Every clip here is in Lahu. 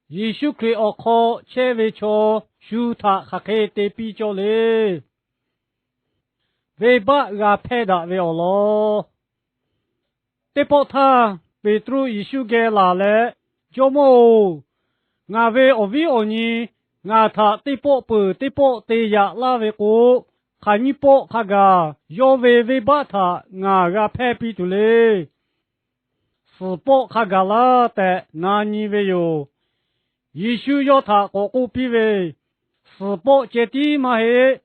Yeˍsuˆ Hkriꞈ awˬ hk'aw chehˇ ve chaw shu htaꞈ hk'aˬ hk'e te piˇ cawˇ le. Venˇbaˆ g'a hpehˇ daꞈ ve awˬ lawn. Teˇ pawˆ htaˇ Peˍtruˆ Yeˍsuˆ geh laˬ leh, Jawˇmawˇ-oˬ, ngaˬ ve awˬ viˉ awˬ nyi ngaˬ htaꞈ teˇ pawˆ peuˬ teˇ pawˆ te yaꞈ laˇ ve k'o, hk'aˬ nyiˇ pawˆ hk'a gaˬ yawˇ ve venˇbaˆ htaꞈ ngaˬ g'a hpehˇ piˇ tuˬ le. Suhˍ pawˆ hk'a gaˬ laˇ tehꞈ na nyi ve yoˬ. Yeˍsuˆ yawˇ htaꞈ k'awꞈ k'oˆ piˇ ve, Suhˍ pawˆ ceh tiˉ maˇ heˆ.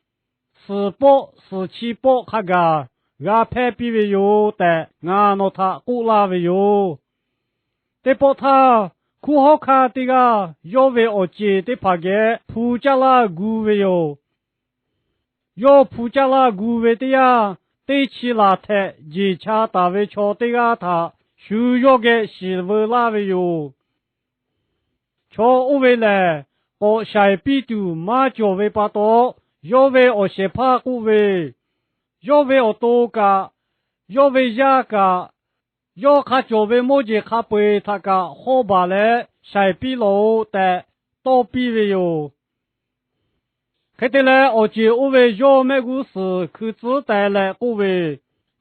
Suhˍ pawˆ suhˍ chi pawˆ hk'a gaˬ g'a hpehˇ piˇ ve yoˬ tehꞈ ngaˬ nawˬ htaꞈ k'oˆ laˇ ve yoˬ. Teˇ pawˆ htaˇ, hkunˉ hawˉ hkanˇ teˇ g'aˇ yawˇ ve awˬ ceˬ teˇ hpaˍ geh hpu caˇ laˇ gu ve yoˬ. Yawˇ hpu caˇ laˇ gu ve teˇ yanˇ, teˇ chi laˬ htehꞈ jeˬ cha taˍ ve chaw teˇ g'aˇ htaꞈ shu yawˇ geh shiˍ veu laˇ ve yoˬ. Chaw oˇ ve lehˬ, k'awꞈ shaiˍ piˇ tuˬ maˇ cawˬ ve pa taw, yawˇ ve awˬ shehˍ hpaˇ k'oˆ ve, Yawˇ ve awˬ to kaꞈ, yawˇ ve yaˇ kaꞈ, yawˇ hk'a cawˬ ve mawˇ jeˬ hk'a peu-eˬ htaꞈ kaꞈ hawˇ baˬ leh shaiˍ piˇ lawˬ-oꞈ tehꞈ tawˇ piˇ ve yoˬ. Hk'e te leh, awˬ ceˬ oˇ ve yawˇ mehˆ g'uˇ suhˍ hkui tcuhˉ teh leh k'oˆ ve,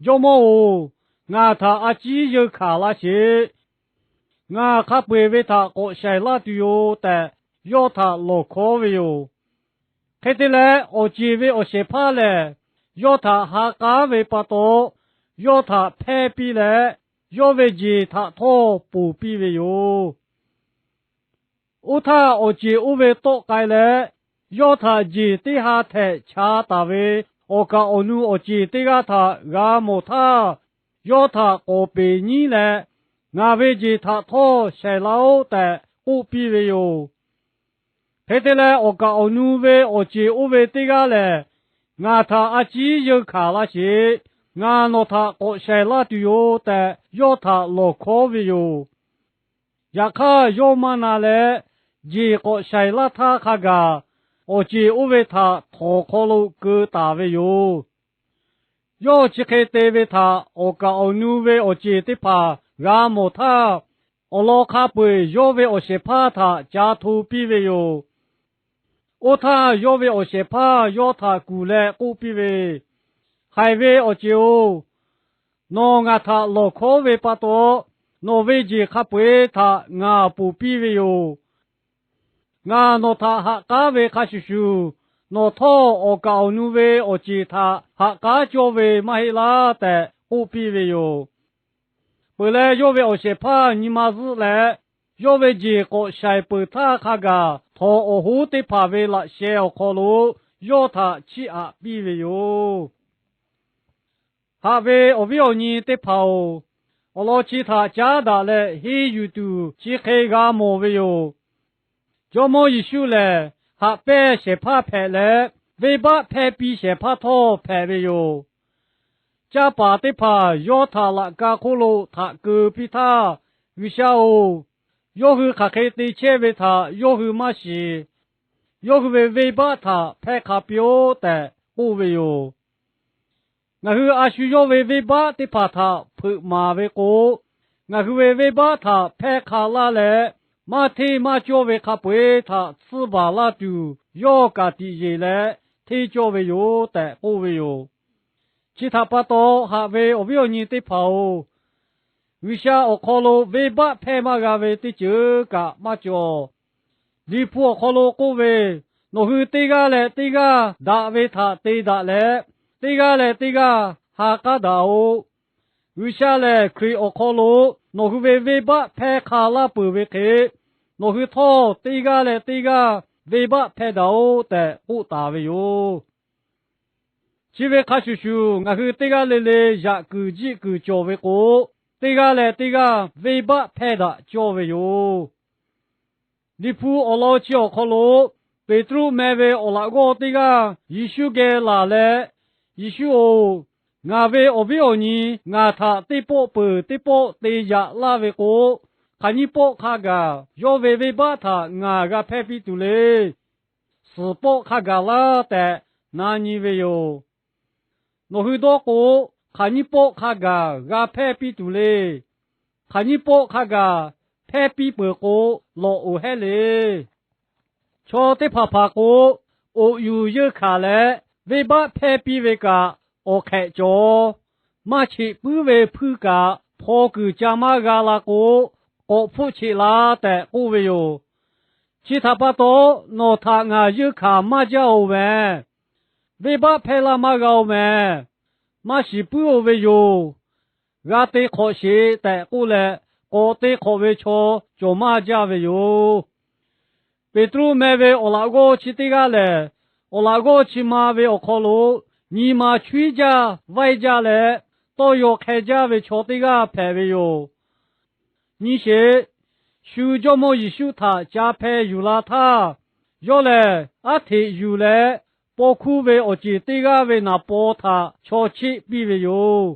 Jawˇmawˇ-oˬ, ngaˬ htaꞈ a ciˉ yeunˇ hkanˍ laˇ sheˍ. Ngaˬ hk'a peu-eˬ ve htaꞈ k'awꞈ shaiˍ laˇ tuˬ yoˬ tehꞈ, yawˇ htaꞈ lawˬ hkawˉ ve yoˬ. Hk'e te leh, awˬ ceˬ ve awˬ shehˍ hpaˇ lehˬ, yawˇ htaꞈ ha k'aˉ ve pa taw, yawˇ htaꞈ hpehˇ piˇ leh, yawˇ ve jeˬ htaꞈ htawˇ ponˬ piˇ ve yoˬ. Oˇ htaˇ, awˬ ceˬ oˇ ve tawˆ k'ai leh, yawˇ htaꞈ jeˬ teˇ ha htehꞈ cha taˍ ve awˬ kaˍ awˬ nu awˬ ceˬ teˇ g'aˇ htaꞈ g'a mawˬ htaˇ, yawˇ htaꞈ k'awˍ peˍ nyiˉ leh, Ngaˬ ve jeˬ htaꞈ htawˇ shaiˍ laˇ-oˆ tehꞈ k'oˆ piˇ ve yoˬ. Hk'e te leh, awˬ kaˍ awˬ nu ve awˬ ceˬ oˇ ve teˇ g'aˇ lehˬ, Ngaˬ htaꞈ a ciˉ yeunˇ hkanˍ laˇ sheˍ. Ngaˬ nawˬ htaꞈ k'awꞈ shaiˍ laˇ tuˬ yoˬ tehꞈ, yawˇ htaꞈ lawˬ hkawˉ ve yoˬ. Yaꞈ hk'aˇ, yawˇ maˇ na leh, jeˬ k'awꞈ shaiˍ laˇ htaˇ hk'a gaˬ, awˬ ceˬ oˇ ve htaꞈ htawnˍ hk'aw lo keu taˍ ve yoˬ. Yawˇ chi hk'e te ve htaꞈ awˬ kaˍ awˬ nu ve awˬ ceˬ teˇ hpaˍ g'a mawˬ htaˇ, awˬ lawn hk'a peu-eˬ yawˇ ve awˬ shehˍ hpaˇ htaꞈ ca hto piˇ ve yoˬ. Oˇ htaˇ, yawˇ ve awˬ shehˍ hpaˇ yawˇ htaꞈ kuˬ leh k'oˆ piˇ ve, Haiˬ ve awˬ ceˬ-oˬ, nawˬ ngaˬ htaꞈ lawˬ hkawˉ ve pa taw, nawˬ ve jeˬ hk'a peu-eˬ htaꞈ ngaˬ ponˬ piˇ ve yoˬ. Ngaˬ nawˬ htaꞈ ha k'aˉ ve hk'a shuˍ shuˍ, nawˬ htawˇ awˬ kaˍ awˬ nu ve awˬ ceˬ htaꞈ ha k'aˉ cawˇ ve maˇ heˆ laˇ tehꞈ k'oˆ piˇ ve yoˬ. Peuˬ leh, yawˇ ve awˬ shehˍ hpaˇ nyi ma zuhˆ leh, yawˇ ve jeˬ k'awꞈ shaiˍ peuˬ htaˇ hk'a gaˬ, htawnˍ awˬ hoˉ teˇ hpaˍ ve laꞈ sheh awˬ hk'aw lo yawˇ htaꞈ chiˇ aꞈ piˇ ve yoˬ. Haꞈ ve awˬ viˉ awˬ nyi teˇ hpaˍ-oˬ, awˬ lawn chi htaꞈ caˉ daꞈ leh henˇ yuˬ tuˬ chi hk'e g'a mawˬ ve yoˬ. Jawˇmawˇ Yeˍsuˆ lehˬ, haꞈ pehnˇ shehˍ hpaˇ hpehꞈ leh, venˇbaˆ hpehˇ piˇ shehˍ hpaˇ htawˇ hpehꞈ ve yoˬ. Caˇ paˍ teˇ hpaˍ yawˇ htaꞈ laꞈ ka hk'oˆ lo htaꞈ keu piˇ htaˇ, G'uiˬsha-oˬ, yawˇ hui hk'aˬ hk'e te chehˇ ve htaꞈ yawˇ hui maˇ shiˍ. Yawˇ hui ve venˇbaˆ htaꞈ hpehˇ hk'a piˇ-oˆ tehꞈ k'oˆ ve yoˬ. Ngaˬ hui a shu yawˇ ve venˇbaˆ teˇ hpaˍ htaꞈ hpeuꞈ maˍ ve k'o, ngaˬ hui ve venˇbaˆ htaꞈ hpehˇ hk'a laˇ leh, maˇ hteˇ maˇ cawˇ ve hk'a peu-eˬ htaꞈ tsuhˇ baˬ laˇ tuˬ yawˇ ka tiꞈ yeˬ leh hteˇ cawˇ ve yoˬ tehꞈ k'oˆ ve yoˬ. Chi htaꞈ pa taw, haꞈ ve awˬ viˉ awˬ nyi teˇ hpaˍ-oˬ, G'uiˬsha awˬ hk'aw lo venˇbaˆ hpehˇ maˇ g'a ve teˇ ceuˬ kaꞈ maˇ cawˬ. Liꞈ hpu awˬ hk'aw lo k'oˆ ve, Nawˬ hui teˇ g'aˇ leh teˇ g'aˇ daꞈ ve htaꞈ te daꞈ leh, teˇ g'aˇ leh teˇ g'aˇ ha k'aˉ daꞈ-oꞈ. G'uiˬsha lehˬ Hkriꞈ awˬ hk'aw lo nawˬ hui ve venˇbaˆ hpehˇ hk'a laˇ peuˬ ve hk'e, nawˬ hui htawˇ teˇ g'aˇ leh teˇ g'aˇ venˇbaˆ hpehˇ daꞈ-oꞈ tehꞈ k'oˆ taˍ ve yoˬ. Chi ve hk'a shuˍ shuˍ, ngaˬ hui teˇ g'aˇ le le yaꞈ kuiˬ jiˆ kuiˬ cawˬ ve k'o, teˇ g'aˇ leh teˇ g'aˇ venˇbaˆ hpehˇ daꞈ cawˇ ve yoˬ. Liꞈ hpu awˬ lawn chi awˬ hk'aw lo, Peˍtruˆ meh ve awˬ laꞈ g'awˇ teˇ g'aˇ Yeˍsuˆ geh laˬ leh, Yeˍsuˆ-oˬ, ngaˬ ve awˬ viˉ awˬ nyi ngaˬ htaꞈ teˇ pawˆ peuˬ teˇ pawˆ te yaꞈ laˇ ve k'o, hk'aˬ nyiˇ pawˆ hk'a gaˬ yawˇ ve venˇbaˆ htaꞈ ngaˬ g'a hpehˇ piˇ tuˬ le. Suhˍ pawˆ hk'a gaˬ laˇ tehꞈ na nyi ve yoˬ. Nawˬ hui dawˇ k'o, hk'aˬ nyiˇ pawˆ hk'a gaˬ g'a hpehˇ piˇ tuˬ le. Hk'aˬ nyiˇ pawˆ hk'a gaˬ hpehˇ piˇ peuˬ k'o, lawꞈ oˬ hehˉ le. Chaw teˇ hpaˍ hpaˍ k'o, oꞈ yuˬ yeunˇ hkanˍ leh venˇbaˆ hpehˇ piˇ ve kaꞈ awˬ hk'ehꞈ cawˬ. Maˇ cheꞈ puiˉ ve hpuiˇ kaꞈ hpaw kuiˬ ca maˇ g'a la k'o, k'awꞈ hpfuhˆ cheꞈ la tehꞈ k'oˆ ve yoˬ. Chi htaꞈ pa taw, nawˬ htaꞈ ngaˬ yeunˇ hkanˍ maˇ jaˇ-oˬ mehˍ. Venˇbaˆ hpehˇ laˇ maˇ g'a-oˬ mehˍ. Maˇ shiˍ puiˉ-oˬ ve yoˬ. G'a te hk'awꞈ sheˍ tehꞈ k'oˆ leh, k'awꞈ te hk'awꞈ ve chaw cawˬ maˇ jaˇ ve yoˬ. Peˍtruˆ meh ve awˬ laꞈ g'awˇ chi teˇ g'aˇ lehˬ, awˬ laꞈ g'awˇ chi ma ve awˬ hk'aw lo nyi ma chawehˇ jaˇ vaiˇ jaˇ leh, tawˇ yaw hk'e jaˇ ve chaw teˇ g'aˇ hpehꞈ ve yoˬ. Nyi sheˍ. Shu Jawˇmawˇ Yeˍsuˆ htaꞈ ca hpeh yuˬ la htaˇ, yawˇ lehˬ aˉ hteꞈ yuˬ leh, paw hkuˇ ve awˬ ceˬ teˇ g'aˇ ve naˍ paw htaꞈ chaw cheˆ piˇ ve yoˬ.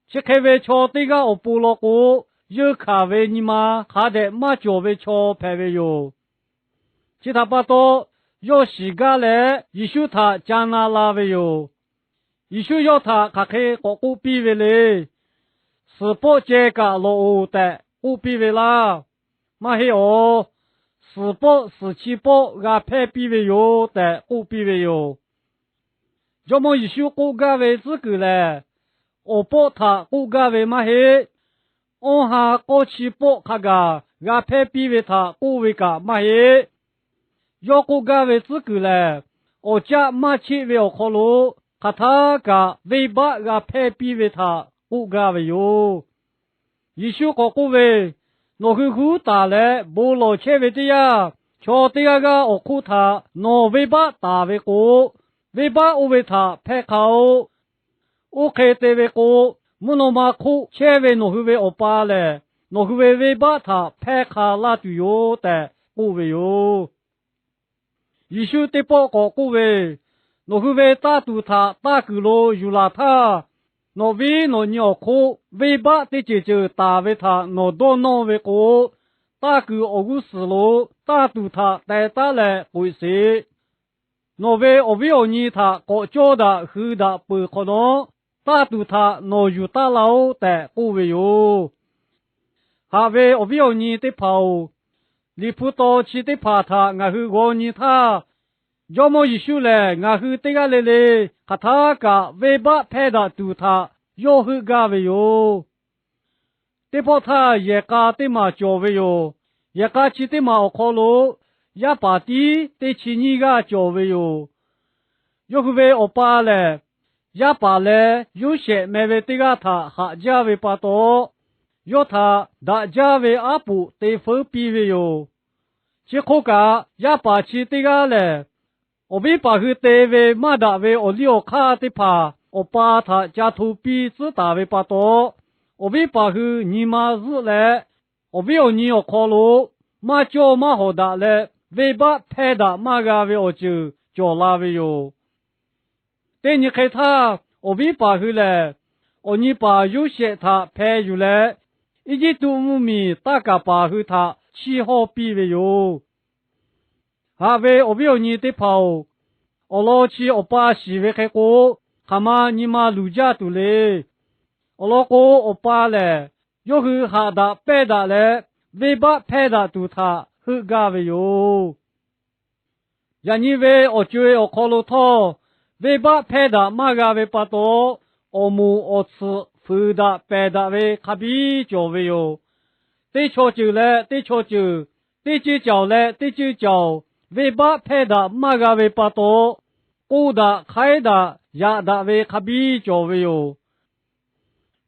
Chi hk'e ve chaw teˇ g'aˇ awˬ pon law k'o, yeunˇ hkanˍ ve nyi ma hk'a dehꞈ maˇ cawˬ ve chaw hpehꞈ ve yoˬ. Chi htaꞈ pa taw, yawˇ shiˍ gaˇ leh Yeˍsuˆ htaꞈ ca na la ve yoˬ. Yeˍsuˆ yawˇ htaꞈ hk'aˬ hk'e k'awꞈ k'oˆ piˇ ve le. Suhˍ pawˆ ceh kaꞈ lawꞈ-oˬ tehꞈ k'oˆ piˇ ve laˇ. Maˇ heˆ awˬ. Suhˍ pawˆ suhˍ chi pawˆ g'a hpehˇ piˇ ve yoˬ tehꞈ k'oˆ piˇ ve yoˬ. Jawˇmawˇ Yeˍsuˆ k'oˆ gaˇ ve tcuhˉ kuiˬ lehˬ, awˬ pawˆ htaꞈ k'oˆ gaˇ ve maˇ heˆ. Awˇ ha k'awˇ chi pawˆ hk'a gaˬ g'a hpehˇ piˇ ve htaꞈ k'oˆ ve kaꞈ maˇ heˆ. Yawˇ k'oˆ gaˇ ve tcuhˉ kuiˬ lehˬ, awˬ caˆ maˇ cheˆ ve awˬ hk'aw lo hk'aˬ htaˇ kaꞈ venˇbaˆ g'a hpehˇ piˇ ve htaꞈ k'oˆ gaˇ ve yoˬ. Yeˍsuˆ k'awꞈ k'oˆ ve, Nawˬ hui huˉ taˍ leh bon lawˬ chehˇ ve teˇ yanˇ, chaw teˇ g'aˇ g'aˇ awˬ hk'oˆ htaꞈ nawˬ venˇbaˆ taˍ ve k'o, venˇbaˆ oˇ ve htaꞈ hpehˇ hk'a-oˆ. Oˇ hk'e te ve k'o, mvuhˇ naw ma hk'oˆ chehˇ ve nawˬ hui ve Awˬ pa lehˬ, nawˬ hui ve venˇbaˆ htaꞈ hpehˇ hk'a laˇ tuˬ yoˬ tehꞈ k'oˆ ve yoˬ. Yeˍsuˆ teˇ pawˆ k'awꞈ k'oˆ ve, Nawˬ hui ve taˇ tuˬ htaꞈ taˇ kuiˬ lo yuˬ laˬ htaˇ, nawˬ viˉ nawˬ nyi awˬ hk'oˆ venˇbaˆ teˇ ceuˬ ceuˬ taˍ ve htaꞈ nawˬ dawˇ nawˇ ve k'o, taˇ kuiˬ awˬ g'uˇ suhˍ lo taˇ tuˬ htaꞈ teh taˉ leh k'oꞈ-e sheˍ. Nawˬ ve awˬ viˉ awˬ nyi htaꞈ k'awꞈ cawˇ daꞈ hui daꞈ peuˬ hk'awꞈ nawˉ, taˇ tuˬ htaꞈ nawˬ yuˬ taˉ laˇ-oˆ tehꞈ k'oˆ ve yoˬ. Haꞈ ve awˬ viˉ awˬ nyi teˇ hpaˍ-oˬ, Liꞈ hpu taw chi teˇ hpaˍ htaꞈ ngaˬ hui g'aw nyi htaˇ, Jawˇmawˇ Yeˍsuˆ lehˬ ngaˬ hui teˇ g'aˇ le le hk'aˬ htaˇ kaꞈ venˇbaˆ hpehˇ daꞈ tuˬ htaꞈ yawˇ heuˆ gaˇ ve yoˬ. Teˇ pawˆ htaˇ yehˬ k'a teˇ maˬ cawˬ ve yoˬ. Yehˬ k'a chi teˇ maˬ awˬ hk'aw lo yaˇ paˍ tiˉ teˇ chi nyiˇ g'aˇ cawˬ ve yoˬ. Yawˇ hui ve awˬ pa lehˬ, yaˇ paˍ leh Yoˇsehꞈ meh ve teˇ g'aˇ htaꞈ haꞈ jaˇ ve pa taw, yawˇ htaꞈ daꞈ jaˇ ve aˉ poꞈ te feuˉ piˇ ve yoˬ. Chi hk'oˆ kaꞈ, yaˇ paˍ chi teˇ g'aˇ lehˬ, awˬ viˉ paˍ hui te ve maˇ daꞈ ve awˬ liˇ awˬ hk'aˇ teˇ hpaˍ awˬ pa htaꞈ ca hto piˇ tcuhˉ taˍ ve pa taw, awˬ viˉ paˍ hui nyi ma zuhˆ leh, awˬ viˉ awˬ nyi awˬ hk'aw lo maˇ cawˇ maˇ hawˍ daꞈ leh, venˇbaˆ hpehˇ daꞈ maˇ g'a ve awˬ ceuˬ cawˬ la ve yoˬ. Teˇ nyi hk'e htaˇ, awˬ viˉ paˍ hui lehˬ, awˬ nyi paˍ Yoˇsehꞈ htaꞈ hpeh yuˬ leh, Eˇjiˇtuꞈ mvuhˇ miˬ taˇ kaˍ paˍ hui htaꞈ chiˇ hawˇ piˇ ve yoˬ. Haꞈ ve awˬ viˉ awˬ nyi teˇ hpaˍ-oˬ, awˬ lawn chi awˬ pa shiˍ ve hk'e k'o, hk'aˬ ma nyi ma luˬ jaˇ tuˬ le. Awˬ lawn k'o, awˬ pa lehˬ yawˇ hui haꞈ daꞈ pehnˇ daꞈ leh, venˇbaˆ hpehˇ daꞈ tuˬ htaꞈ heuˆ gaˇ ve yoˬ. Yaꞈ nyi ve awˬ co-e awˬ hk'aw lo htawˇ, venˇbaˆ hpehˇ daꞈ maˇ g'a ve pa taw, awˬ moˍ awˬ tsuhꞈ fuiˍ daꞈ pehˬ daꞈ ve hk'a biˇ cawˬ ve yoˬ. Teˇ chaw ceuˬ leh teˇ chaw ceuˬ, teˇ ceuˬ cawˬ leh teˇ ceuˬ cawˬ, venˇbaˆ hpehˇ daꞈ maˇ g'a ve pa taw, k'oˆ daꞈ hk'aiˉ daꞈ yaꞈ daꞈ ve hk'a biˇ cawˬ ve yoˬ.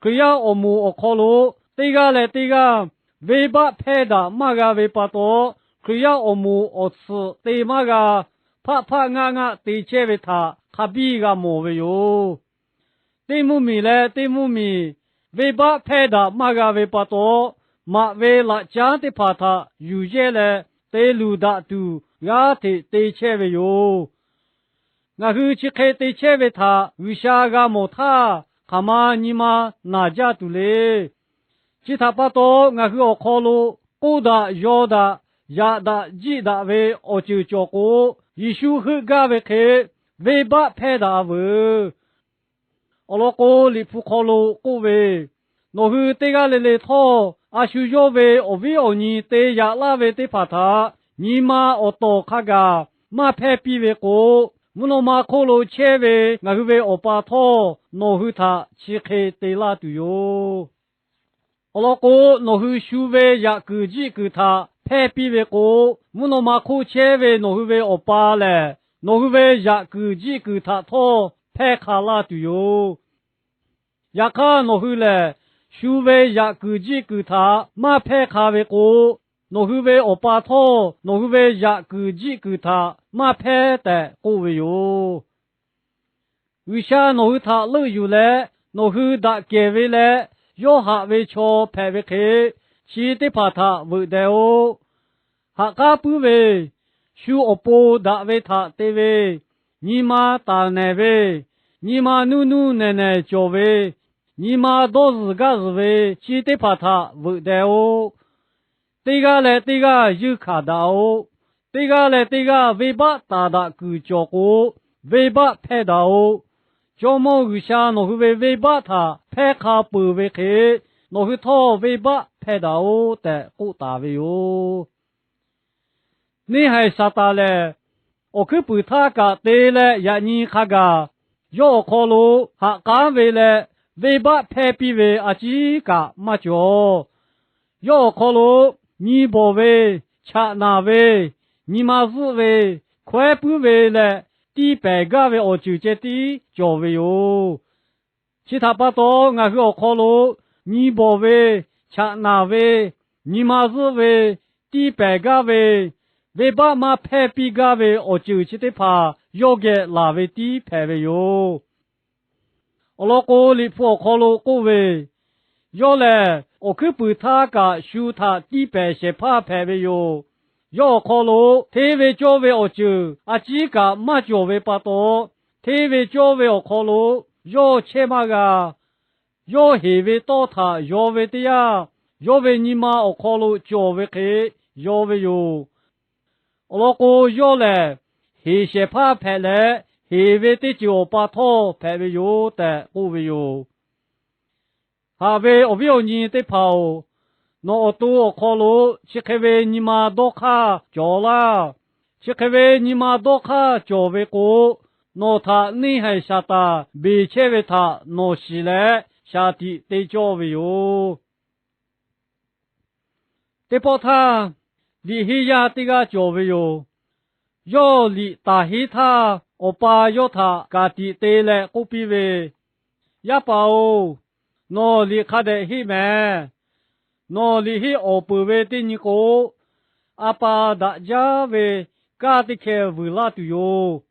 Hkriꞈ yaˇ awˬ moˍ awˬ hk'aw lo teˇ g'aˇ leh teˇ g'aˇ venˇbaˆ hpehˇ daꞈ maˇ g'a ve pa taw, Hkriꞈ yaˇ awˬ moˍ awˬ tsuhꞈ te maˇ g'a, hpaˆ hpaˆ ngaˆ ngaˆ te chehˇ ve htaꞈ hk'a biˇ g'a mawˬ ve yoˬ. Teˇ mvuhˇ miˬ leh teˇ mvuhˇ miˬ venˇbaˆ hpehˇ daꞈ maˇ g'a ve pa taw, maꞈ ve laꞈ caˉ teˇ hpaˍ htaꞈ yuˬ yehˇ leh te luˬ daꞈ tuˬ g'aˇ hteꞈ te chehˇ ve yoˬ. Ngaˬ hui chi hk'e te chehˇ ve htaꞈ G'uiˬsha g'a mawˬ htaˇ, hk'aˬ ma nyi ma naˬ jaˇ tuˬ le. Chi htaꞈ pa taw, ngaˬ hui awˬ hk'aw lo k'oˆ daꞈ yaw daꞈ yaꞈ daꞈ jiˆ daꞈ ve awˬ ceuˬ cawˬ k'o, Yeˍsuˆ heuˆ gaˇ ve hk'e venˇbaˆ hpehˇ daꞈ-a veuˬ. Awˬ lawn k'o, Liꞈ hpu hk'aw lo k'oˆ ve, Nawˬ hui teˇ g'aˇ le le htawˇ, a shu yawˇ ve awˬ viˉ awˬ nyi te yaꞈ laˇ ve teˇ hpaˍ htaꞈ nyi ma awˬ tawˍ hk'a gaˬ maˇ hpehˇ piˇ ve k'o, mvuhˇ naw ma hk'oˆ lo chehˇ ve ngaˬ hui ve Awˬ pa htawˇ nawˬ hui htaꞈ chi hk'e te laˇ tuˬ yoˬ. Awˬ lawn k'o, nawˬ hui shu ve yaꞈ kuiˬ jiˆ kuiˬ htaꞈ hpehˇ piˇ ve k'o, mvuhˇ naw ma hk'oˆ chehˇ ve nawˬ hui ve Awˬ pa lehˬ, nawˬ hui ve yaꞈ kuiˬ jiˆ kuiˬ htaꞈ htawˇ hpehˇ hk'a laˇ tuˬ yoˬ. Yaꞈ hk'aˇ, nawˬ hui lehˬ shu ve yaꞈ kuiˬ jiˆ kuiˬ htaꞈ maˇ hpehˇ hk'a ve k'o, nawˬ hui ve Awˬ pa htawˇ nawˬ hui ve yaꞈ kuiˬ jiˆ kuiˬ htaꞈ maˇ hpehˇ tehꞈ k'oˆ ve yoˬ. G'uiˬsha nawˬ hui htaꞈ leuˆ yuˬ leh, nawˬ hui daꞈ kehˬ ve leh yawˇ haꞈ ve chaw hpehꞈ ve hk'e, chi teˇ hpaˍ htaꞈ veuꞈ deh-oˆ. Ha k'aˉ puiˉ ve, shu awˬ pon daꞈ ve htaꞈ te ve, nyi ma taˍ nehˬ ve, nyi ma nuˇ nuˇ nehˬ nehˬ cawˬ ve, nyi ma dawˇ zuhˬ gaˇ zuhˬ ve chi teˇ hpaˍ htaꞈ veuꞈ deh-oˆ. Teˇ g'aˇ leh teˇ g'aˇ yuˇ hkanˍ daꞈ-oꞈ. Teˇ g'aˇ leh teˇ g'aˇ venˇbaˆ taˍ daꞈ kuiˬ cawˬ k'o, venˇbaˆ hpehˇ daꞈ-oꞈ. Jawˇmawˇ G'uiˬsha nawˬ hui ve venˇbaˆ htaꞈ hpehˇ hk'a peuˬ ve hk'e, nawˬ hui htawˇ venˇbaˆ hpehˇ daꞈ-oꞈ tehꞈ k'oˆ taˍ ve yoˬ. Neˇ haiˬ Saˍtanˍ lehˬ, awˬ hkuiˉ puiˍ htaˇ kaꞈ te leh yaꞈ nyi hk'a gaˬ, yawˇ awˬ hk'aw lo haꞈ k'aˉ ve leh venˇbaˆ hpehˇ piˇ ve a ciˉ kaꞈ maˇ cawˬ. Yawˇ awˬ hk'aw lo nyi bawˬ ve, chaꞈ naˬ ve, nyi ma zuhˆ ve, hkawehˉ puiˉ ve leh tiˇ pehˍ gaˇ ve awˬ ceuˬ ceh tiˉ cawˬ ve yoˬ. Chi htaꞈ pa taw, ngaˬ hui awˬ hk'aw lo nyi bawˬ ve, chaꞈ naˬ ve, nyi ma zuhˆ ve, tiˇ pehˍ gaˇ ve, venˇbaˆ maˇ hpehˇ piˇ gaˇ ve awˬ ceuˬ chi teˇ hpaˍ yawˇ geh laˬ ve tiˉ hpehꞈ ve yoˬ. Awˬ lawn k'o, Liꞈ hpu awˬ hk'aw lo k'oˆ ve, yawˇ lehˬ awˬ hkuiˉ puiˍ htaˇ kaꞈ shu htaꞈ tiˇ pehˍ shehˍ hpaˇ hpehꞈ ve yoˬ. Yawˇ awˬ hk'aw lo hteˇ ve cawˇ ve awˬ ceuˬ a ciˉ kaꞈ maˇ cawˬ ve pa taw, hteˇ ve cawˇ ve awˬ hk'aw lo yawˇ chehˇ maˇ g'a. Yawˇ heˍ ve tawˇ htaꞈ yaw ve teˇ yanˇ, yawˇ ve nyi ma awˬ hk'aw lo cawˬ ve hk'e yaw ve yoˬ. Awˬ lawn k'o, yawˇ lehˬ heˍ shehˍ hpaˇ hpehꞈ leh, heˍ ve teˇ ceuˬ awˬ pa htawˇ hpehꞈ ve yoˬ tehꞈ k'oˆ ve yoˬ. Haꞈ ve awˬ viˉ awˬ nyi teˇ hpaˍ-oˬ, nawˬ awˬ to awˬ hk'aw lo chi hk'e ve nyi ma dawˇ hk'aˇ cawˬ laˇ. Chi hk'e ve nyi ma dawˇ hk'aˇ cawˬ ve k'o, nawˬ htaꞈ neˇ haiˬ Saˍtanˍ beˬ chehˇ ve htaꞈ nawˬ shiˍ leh shaˍ tiꞈ te cawˇ ve yoˬ. Teˇ pawˆ htaˇ, liꞈ henˇ yaˇ teˇ g'aˇ cawˬ ve yoˬ. Yawˇ liꞈ taˍ henˇ htaˇ, awˬ pa yawˇ htaꞈ ka tiꞈ te leh k'oˆ piˇ ve, Yaˇ paˍ-oˬ, nawˬ liꞈ hk'a dehꞈ henˇ mehˍ. Nawˬ liꞈ henˇ awˍ peuˬ ve teˇ nyi k'o, a pa daꞈ jaˇ ve kaˇ teˇ hkeh vuiˬ laˇ tuˬ yoˬ.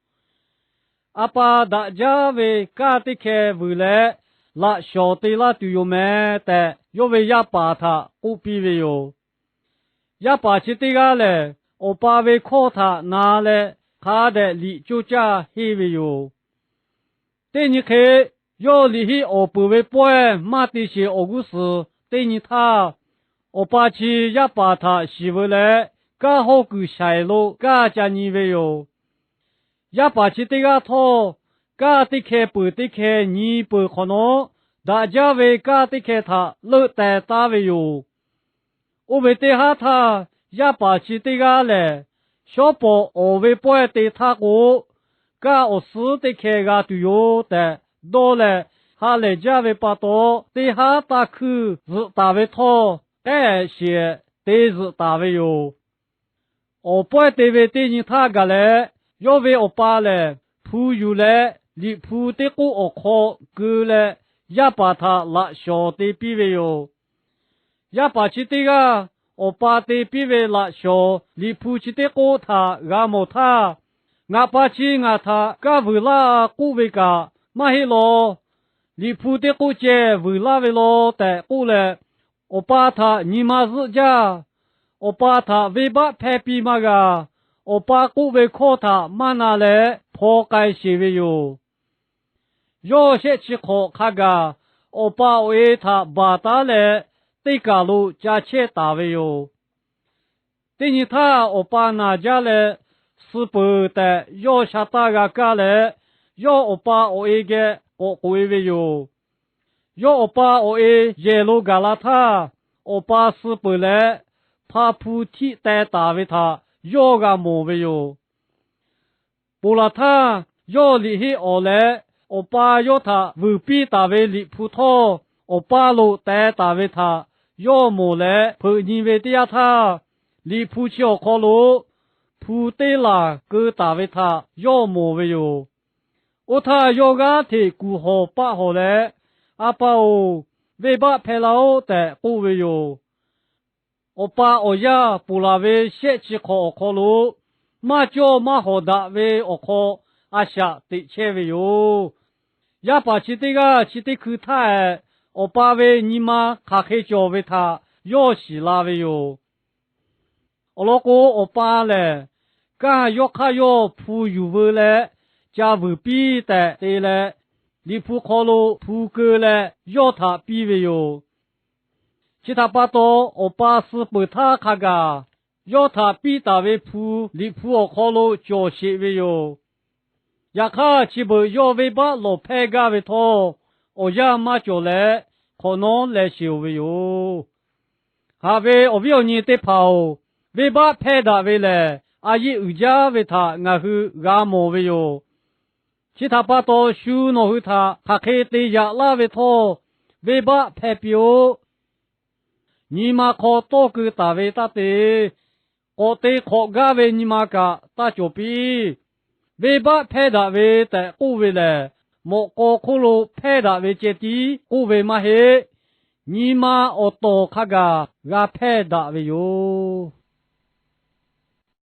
A pa daꞈ jaˇ ve kaˇ teˇ hkeh vuiˬ leh, laꞈ shawˍ te laˇ tuˬ yoˬ mehˍ tehꞈ, yawˇ ve yaˇ paˍ htaꞈ k'oˆ piˇ ve yoˬ. Yaˇ paˍ chi teˇ g'aˇ lehˬ, awˬ pa ve hkawˇ htaꞈ na leh, hk'a dehꞈ liꞈ coˇ caˇ henˇ ve yoˬ. Teˇ nyi hk'e, yawˇ liꞈ henˇ awˍ peuˬ ve pawehˇ maˇ te sheˍ awˬ g'uˇ suhˍ teˇ nyi htaˇ, awˬ pa chi yaˇ paˍ htaꞈ shiˍ veu leh, kaˇ hawˇ kuiˬ shaiˍ lo kaˇ ca nyi ve yoˬ. Yaˇ paˍ chi teˇ g'aˇ htawˇ, kaˇ teˇ hkeh peuˬ teˇ hkeh nyi peuˬ hk'awꞈ nawˉ, daꞈ jaˇ ve kaˇ teˇ hkeh htaꞈ leuˆ teh taˉ ve yoˬ. Oˇ ve teˇ haˉ htaˇ, yaˇ paˍ chi teˇ g'aˇ lehˬ, shawˉ pawˍ awˍ ve pawehˇ te htaˇ k'o, kaˇ awˬ suhˉ teˇ hkeh g'a tuˬ yoˬ tehꞈ dawˇ leh, ha lehˬ jaˇ ve pa taw, teˇ haˉ taˇ hkuiˇ zuhꞈ taˍ ve htawˇ, k'ehˉ sheˍ te zuhꞈ taˍ ve yoˬ. Awˬ pawehˇ te ve teˇ nyi htaˇ gaˬ leh, yawˇ ve awˬ pa lehˬ hpu yuˬ leh, Liꞈ hpu teˇ k'oˆ awˬ hk'aw keu leh, yaˇ paˍ htaꞈ laꞈ shawˍ te piˇ ve yoˬ. Yaˇ paˍ chi teˇ g'aˇ awˬ pa te piˇ ve laꞈ shawˍ Liꞈ hpu chi teˇ k'oˆ htaꞈ g'a mawˬ htaˇ, Ngaˬ pa chi ngaˬ htaꞈ kaˇ vuiˬ laˇ k'oˆ ve kaꞈ maˇ heˆ law. Liꞈ hpu teˇ k'oˆ ceh vuiˬ laˇ ve law tehꞈ k'oˆ leh, awˬ pa htaꞈ nyi ma zuhˆ jaˇ. Awˬ pa htaꞈ venˇbaˆ hpehˇ piˇ maˇ g'a. Awˬ pa k'oˆ ve hkawˇ htaꞈ maˇ na leh hpaw k'ai sheˍ ve yoˬ. Yawˇ shehˆ chi hk'awꞈ hk'a gaˬ awˬ pa awˬ e htaꞈ baˬ taˉ leh, teˇ kaˬ lo ca chehˇ taˍ ve yoˬ. Teˇ nyi htaˇ, awˬ pa naˬ jaˇ leh, suh peuˬ tehꞈ yawˇ sha taˇ g'a kaˇ leh, yawˇ awˬ pa awˬ e geh k'awꞈ k'oꞈ e ve yoˬ. Yawˇ awˬ pa awˬ e yehˬ lo gaˬ la htaˇ, awˬ pa suh peuˬ leh, hpa hpu htiˆ teh taˍ ve htaꞈ yawˇ g'a mawˬ ve yoˬ. Ponˬ laˬ htaˇ, yawˇ liꞈ henˇ awˍ leh, awˬ pa yawˇ htaꞈ vuiˬ piˇ taˍ ve Liꞈ hpu htawˇ, awˬ pa lo teh taˍ ve htaꞈ yawˇ mawˬ leh hpeuꞈ nyi ve teˇ yanˇ htaˇ, Liꞈ hpu chi awˬ hk'aw lo hpu teˇ laˬ keu taˍ ve htaꞈ yawˇ mawˬ ve yoˬ. Oˇ htaˇ, yawˇ g'aˇ hteꞈ kuˬ hawˬ paˆ hawˬ leh, A pa-oˬ, venˇbaˆ hpehˇ laˇ-oˆ tehꞈ k'oˆ ve yoˬ. Awˬ pa awˬ yaˇ ponˬ laˬ ve shehˆ chi hk'awꞈ awˬ hk'aw lo maˇ cawˇ maˇ hawˍ daꞈ ve awˬ hk'aw a shaꞈ teꞈ chehˇ ve yoˬ. Yaˇ paˍ chi teˇ g'aˇ chi teˇ hkui htaˇ hehꞈ, awˬ pa ve nyi ma hk'aˬ hk'e cawˬ ve htaꞈ yawˇ shiˍ la ve yoˬ. Awˬ lawn k'o, awˬ pa lehˬ, kanˇ yawˇ hk'aˇ yawˇ hpu yuˬ veu leh ca vuiˬ piˇ tehꞈ te leh, Liꞈ hpu hk'aw lo hpu keu leh yawˇ htaꞈ piˇ ve yoˬ. Chi htaꞈ pa taw, awˬ pa suh peuˬ htaˇ hk'a gaˬ yawˇ htaꞈ piˇ taˍ ve hpu Liꞈ hpu awˬ hk'aw lo cawˬ sheˍ ve yoˬ. Yaꞈ hk'aˇ, chi beuꞈ yawˇ venˇbaˆ lawˬ hpehˇ gaˇ ve htawˇ, awˬ yanˇ maˇ cawˬ leh hk'awꞈ nawˉ leh sheˍ-oˬ ve yoˬ. Haꞈ ve awˬ viˉ awˬ nyi teˇ hpaˍ-oˬ, venˇbaˆ hpehˇ daꞈ ve lehˬ, a yeˆ uiˍ jaˇ ve htaꞈ ngaˬ hui g'a mawˬ ve yoˬ. Chi htaꞈ pa taw, shu nawˬ hui htaꞈ hk'aˬ hk'e te yaꞈ laˇ ve htawˇ, venˇbaˆ hpehˇ piˇ-oˆ. Nyi ma hk'aw tawˇ keu taˍ ve taˇ te. K'awꞈ te hk'awꞈ gaˇ ve nyi ma kaꞈ taˇ cawˬ piˇ. Venˇbaˆ hpehˇ daꞈ ve tehꞈ k'oˆ ve lehˬ, mawꞈ k'aw hk'oˆ lo hpehˇ daꞈ ve ceh tiˉ k'oˆ ve maˇ heˆ. Nyi ma awˬ tawˍ hk'a gaˬ g'a hpehˇ daꞈ ve yoˬ.